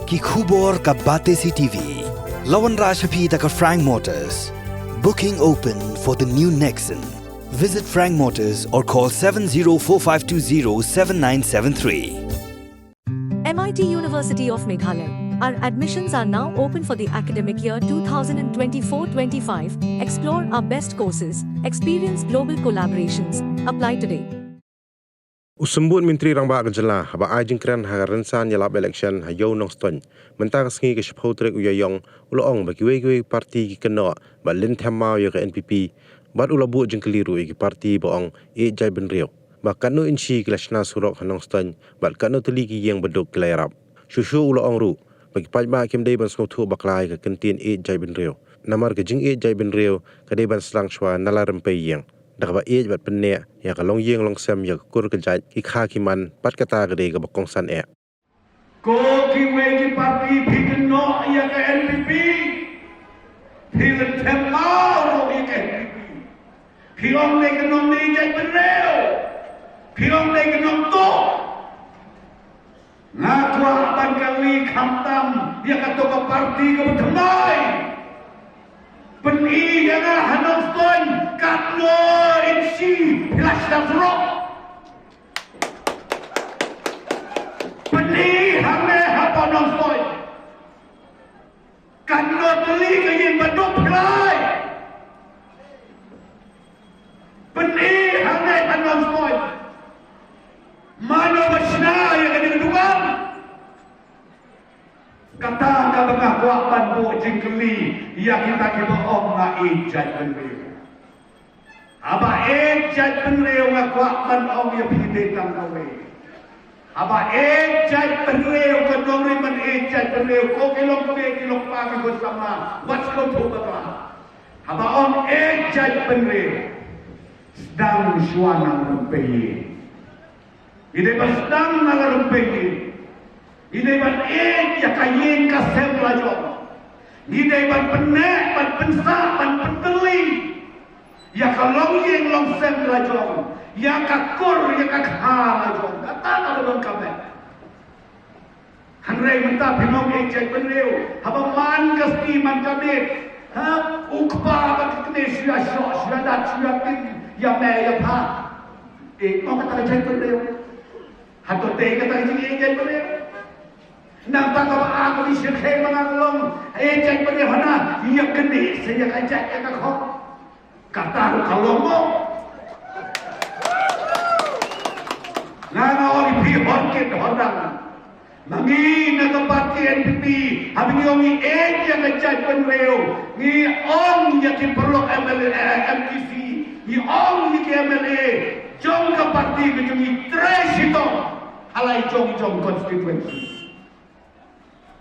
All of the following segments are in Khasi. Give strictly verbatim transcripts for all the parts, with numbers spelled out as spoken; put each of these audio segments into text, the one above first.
Ki khubor ka Batesi T V. La wanrah sha phi da ka Frank Motors. Booking open for the new Nexon. Visit Frank Motors or call seven zero four five two zero seven nine seven three. M I T University of Meghalaya. Our admissions are now open for the academic year two thousand twenty-four twenty-five. Explore our best courses, experience global collaborations. Apply today. U Symbud Myntri Rangbah ka Jylla haba ai jingkren ha ka rynsan ïalap election ha Ïew Nongstoiñ mynta ka sngi ka shiphew tarik u Ïaïong u la ong ba kiwei kiwei ki parti ki kynnoh bad lynthem maw ïa ka N P P bad u la buh jingkylli ruh ïa ki parti ba ong ïeit jaitbynriew ba katno inshi ki la shna surok ha Nongstoiñ bad katno tylli ki ïing baduk ki la ïarap. Shuh shuh u la ong ruh ba ki paidbah kim dei ban sngewthuh bakla ïa ka kyntien ïeit jaitbynriew namar ka jingïeit jaitbynriew ka dei ban sdang shuwa na la rympei ïing da kaba ïeit bad pynneh ïa ka longïing longsem ïa ka kur ka jait, ki kha ki man, bad kata ka dei kaba kongsan eh. Ko kiwei ki parti phi kynnoh ïa ka N P P, phi lynthem maw ruh ïa ka N P P. Phi ong dei ka nongïeit jaitbynriew, phi ong dei ka nongtuh. Nga kwah ban kylli khamtam ïa kato ka parti kaba thymmai. Pyni ïa nga ha Nongstoiñ katno inshi phi la shna surok. Pyni hangne hapoh Nongstoiñ. Katno tylli ka ïing baduk phi la ai. Pyni hangne ha Nongstoiñ. Mano ba shna ïa kane ka dukan? Kata kaba nga kwah ban buh jingkylli ïa kita kiba ong nga ïeit jaitbynriew. Haba ïeit jaitbynriew nga kwah ban ong ïa phi dei tang kawei. Haba ïeit jaitbynriew, ka nongrim ban ïeit jaitbynriew, ko ki long kmie ki long kpa ki khun samla, wat sngewthuh bakla. Haba ong ïeit jaitbynriew, sdang shuwa na la rympei ïing. Ngi dei ban sdang na la rympei ïing. Ngi dei ban ïeit ïa ka ïing ka sem la jong. Ngi dei ban pynneh, ban pynsah, ban pyntylli ïa ka longïing longsem la jong, ïa ka kur, ïa ka kha la jong. Kata ka donkam eh. Hynrei mynta phi ong ïeit jaitbynriew, haba man ka sngi man ka miet, ha, u kpa bad ka kmie shu ïa shoh, shu ïa dat, shu ïa tim ïa mei ïa pha. Eh, mo kata ka jaitbynriew. Hato dei kata ka jingïeit jaitbynriew? Nangta kaba ar ka bishar khei ba nga long ïeit jaitbynriew hana, ïa kane sa ïa ka jait ïa ka khok. Kata ruh ka long mo. Nga nga ong ïa phi hor kit hor dang. Ma ngi na ka parti N P P, haba ngi ong ngi ïeit ïa ka jaitbynriew, ngi ong ïa ki paralok M L A, M D C, ngi ong ïa ki M L A jong ka parti ka jong ngi trei shitom ha la i jong i jong constituency.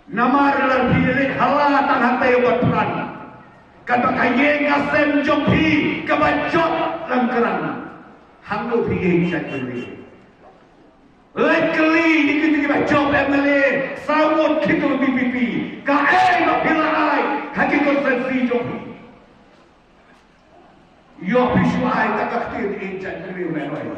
Namar lada phi leit hala tang hatei Wad Pran, katba ka ïing ka sem jong phi kaba jop lang krang, hangno phi ïeit jaitbynriew? Leit kylli ïa kito kiba jop M L A saw ngut kito V P P, kaei ba phi la ai ha ki constituency jong phi. Ïoh phi shu ai ta ka ktien ïeit jaitbynriew me noi.